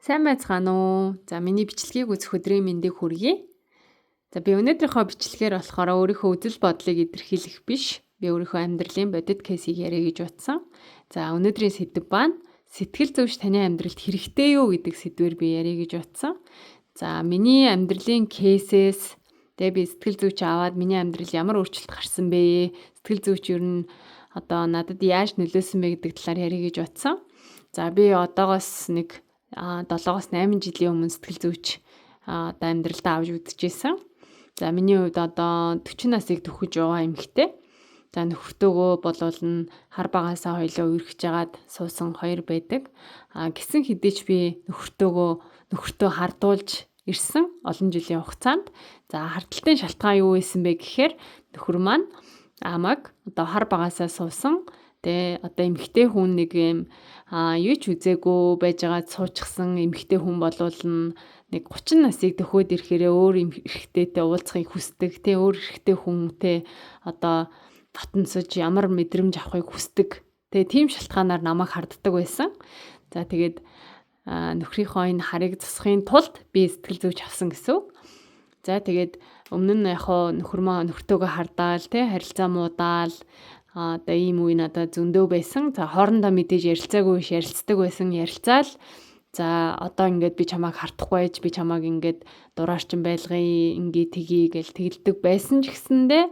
Сайн байцгаана уу? За, миний бичлэгийг үзэх өдрийн мэндийг хүргэе. За, би өнөөдрийнхөө бичлэгээр болохоор өөрийнхөө үзэл бодлыг илэрхийлэх биш, би өөрийнхөө амьдралын бодит case ийг яриа гэж бодсон. За, өнөөдрийн сэдэв маань сэтгэл зүйч таны амьдралд хэрэгтэй юу гэдэг сэдвээр би яриа гэж бодсон. За, миний амьдралын case ээс тэгээ би сэтгэл зүйч аваад миний амьдрал ямар өөрчлөлт гарсан бэ? Сэтгэл зүйч ер нь одоо надад яаж нөлөөсөн бэ гэдэг талаар яриа гэж бодсон. За, би одоогоос нэг 7-оос 8 жилийн өмнө сэтгэл зүйч одоо амьдралдаа авч үзчихсэн. За, миний хувьд одоо 40 насыг төхөж яваа эмэгтэй. За, нөхөртөөгөө болвол нь хар багаасаа хоёлоо үерхэж жагаад суусан хоёр байдаг. Гисэн хэдий ч би нөхөртөө хардуулж ирсэн олон жилийн хугацаанд. За, хардталтын шалтгаан юу байсан бэ гэхээр нөхөр маань амаг одоо хар багаасаа суусан. Тэгээ одоо эмэгтэй хүн нэг юм юу ч үзээгүй байж байгаад суучихсан эмэгтэй хүн болвол нэг 30 насыг төхөөд ирэхээрээ өөр эрэгтэйтэй уулзахыг хүсдэг, тэ, өөр эрэгтэй хүнтэй одоо татансаж ямар мэдрэмж авахыг хүсдэг. Тэгээ тийм шалтгаанаар намайг харддаг байсан. За, тэгээд нөхрийнхөө энэ харыг засахын тулд би сэтгэл зүйч авсан гэсэн үг. За, тэгээд өмнө нь яг хоо нөхөр маа нөхөртөөгөө хардаал, тэ, харилцаа муудаал, одоо ийм үе надад зөндөө байсан. За, хоорондоо мэдээж ярилцаагүй биш, ярилцдаг байсан, ярилцаал. За, одоо ингээд би чамайг хардахгүй байж, би чамайг ингээд дураарчин байлгая, ингээ тгий гэл тэгэлдэг байсан ч гэсэндээ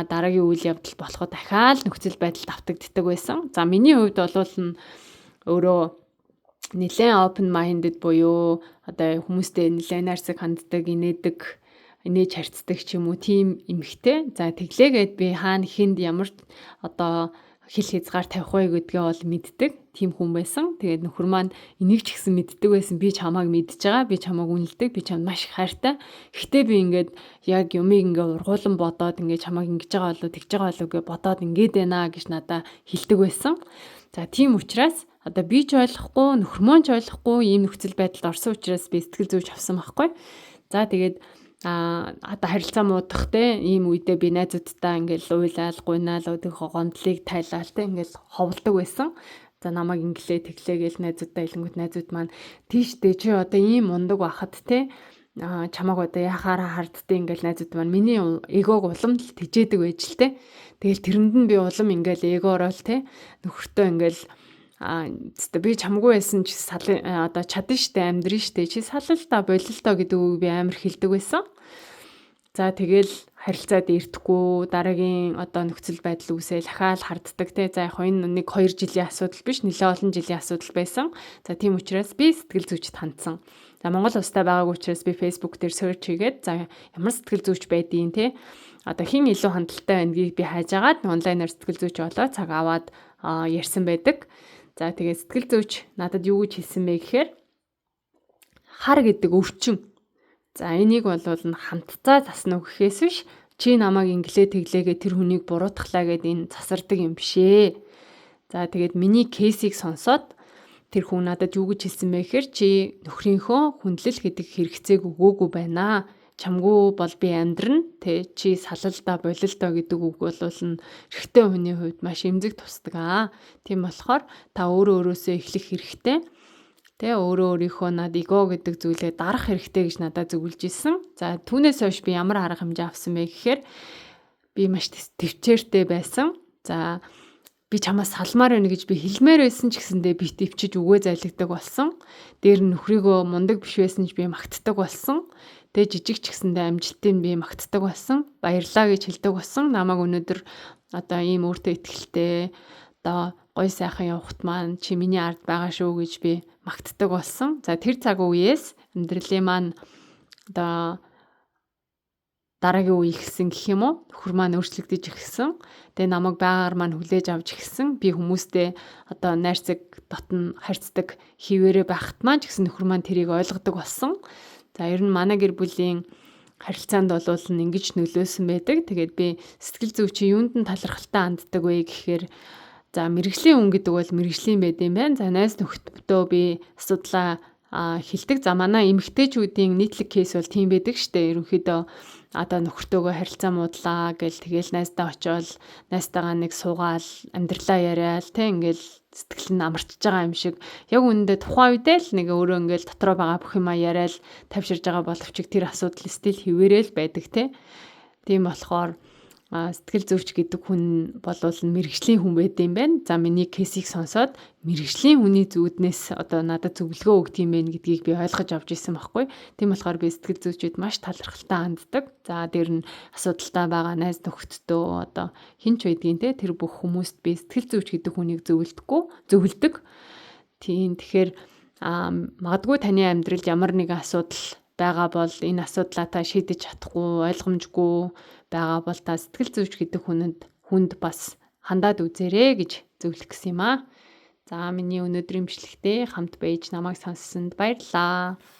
дараагийн үйл явдал болоход дахиад нөхцөл байдал давтагддаг байсан. За, миний хувьд бол нь өөрөө нэлээд open minded буюу одоо хүмүүстэй нэлээд найрсаг ханддаг, инээдэг, инээж харьцдаг ч юм уу, тийм эмэгтэй. За, тэглээгээд би хаана хэнд ямар одоо хил хязгаар тавих вэ гэдгээ бол мэддэг тийм хүн байсан. Тэгээд нөхөр маань энийг ч гэсэн мэддэг байсан. Би чамааг мэдж байгаа. Би чамааг үнэлдэг. Би чамд маш их хайртай. Гэхдээ би ингээд яг юмыг ингээд ургуулan бодоод, ингээд чамааг ингэж байгаа болов, тэгж байгаа болов гэж бодоод ингээд байна гэж надаа хэлдэг байсан. За, тийм учраас одоо би ч ойлгохгүй, нөхөр маань ч ойлгохгүй ийм нөхцөл байдалд орсон учраас би сэтгэл зүйч авсан байхгүй. За, тэгээд одоо харилцаа муудах, те, ийм үедээ би найзуудтай ингээл уйлаал, гуйнаал, өдөрхөө гомдлыг тайлаал, те, ингээл ховлдог байсан. За, намайг инглээ тэглээ гээл найзуудтай хэлэнгүүт найзууд маань тийштэй чи одоо ийм мундаг байхад, те, чамааг одоо яхаараа харддээ ингээл найзууд маань миний эгог улам л тэжээдэг байж л те. Тэгэл тэрэнд нь би улам ингээл эго ороод, те, нөхөртөө ингээл би чамгүй байсан чи сал одоо чадна штэ, амьдрын штэ, чи салал та, болил тоо гэдэг үг би амар хэлдэг байсан. За, тэгэл харилцаад эрдэхгүй дараагийн одоо нөхцөл байдал үүсэл ахаал харддаг, те. За, яг энэ 1 2 жилийн асуудал биш, нэлээд олон жилийн асуудал байсан. За, тийм учраас би сэтгэл зүйчд хандсан. За, Монгол улстай байгаагүй учраас би Facebook дээр search хийгээд, за, ямар сэтгэл зүйч байдیں، те. Одоо хэн илүү хандалтай байна гэдгийг би хайж агаад онлайнаар сэтгэл зүйч болоо цаг аваад ярьсан байдаг. За, тэгээд сэтгэл зүйч надад юу гэж хэлсэн бэ гэхээр хар гэдэг өвчин. За, энийг бол нь хамтцаа засна уу гэхээс биш, чи намайг инглээ тэглээгээ тэр хүнийг буруутглаа гэд энэ засардаг юм биш ээ. За, тэгээд миний case ийг сонсоод тэр хүн надад юу гэж хэлсэн бэ гэхээр чи нөхрийнхөө хүндлэл гэдэг хэрэгцээг өгөөгүй байна. Чамгүй бол би амьдрна, тэ, чи салалдаа, болилдоо гэдэг үг бол нь эрэгтэй хүний хувьд маш эмзэг тусдаг аа. Тийм болохоор та өөрөө өөрөөсөө эхлэх хэрэгтэй. Тэ, өөрөө өөрийнхөө над эго гэдэг зүйлээ дарах хэрэгтэй гэж надад зөвлөж исэн. За, түүнээс хойш би ямар арга хэмжээ авсан бэ гэхээр би маш төвчээртэй байсан. За, би чамаас салмаар байна гэж би хэлмээр байсан ч гэсэндээ би төвчиж үгээ зайлгдаг болсон. Дээр нь нөхрийгөө мундаг биш байсан ч би магтдаг болсон. Тэгээ жижиг ч гэсэндээ амжилтыг би магтдаг болсон. Баярлаа гэж хэлдэг болсон. Намайг өнөөдөр одоо ийм өөртөө ихтэй, одоо гой сайхан явахт маань чи миний ард байгаа шүү гэж би магтдаг болсон. За, тэр цаг үеэс амьдралын маань одоо дараагийн үе эхэлсэн гэх юм уу? Нөхөр маань өөрчлөгдөж эхэлсэн. Тэгээ намайг байгаагаар маань хүлээж авч эхэлсэн. Би хүмүүстэй одоо найрсаг, дотн харьцдаг хിവэрэ байхад маань ч гэсэн нөхөр маань тэрийг ойлгодог болсон. За, ер нь манай гэр бүлийн харилцаанд бол ингэж нөлөөсөн байдаг. Тэгээд би сэтгэл зүйчийн юунд нь талархалтай ханддаг вэ гэхээр, за, мэргэжлийн хүн гэдэг бол мэргэжлийн байд юм байна. За, найз нөхдөдөө би асуудлаа Хэлдэг. За, манай эмэгтэйчүүдийн нийтлэг case бол тийм байдаг штэ. Ерөнхийдөө одоо нөхөртөөгөө харилцаа муудлаа гэл, тэгэл найздаа очиод, найзтайгаа нэг суугаал, амьдралаа яриад те, ингээл сэтгэл нь амарчж байгаа юм шиг. Яг үнэндээ тухайн үедээ л нэг өөрөө ингээл дотроо байгаа бүх юмаа яриад тавьширж байгаа боловч тэр асуудал still хэвээрээ л байдаг те. Тийм болохоор сэтгэл зүйч гэдэг хүн болвол мэргэжлийн хүн байд юм байна. За, миний case ийг сонсоод мэргэжлийн хүний зүүднээс одоо надад зөвлөгөө өгдөг юм байна гэдгийг би ойлгож авч ирсэн байхгүй. Тийм болохоор би сэтгэл зүйчид маш талархалтай ханддаг. За, дээр нь асуудалтай байгаа найз нөхөдтөө, одоо хэн ч байдгийн те, тэр бүх хүмүүст би сэтгэл зүйч гэдэг хүнийг зөвлөдөггүй, зөвлөдөг. Тийм, тэгэхээр магадгүй таны амьдралд ямар нэгэн асуудал байгаа бол, энэ асуудлаа та шийдэж чадахгүй, ойлгомжгүй байгаа бол та сэтгэл зүйч гэдэг хүнд бас хандаад үзээрэй гэж зөвлөх гэсэн юм аа. За, миний өнөөдрийн бичлэгтээ хамт байж намайг сонссонд баярлалаа.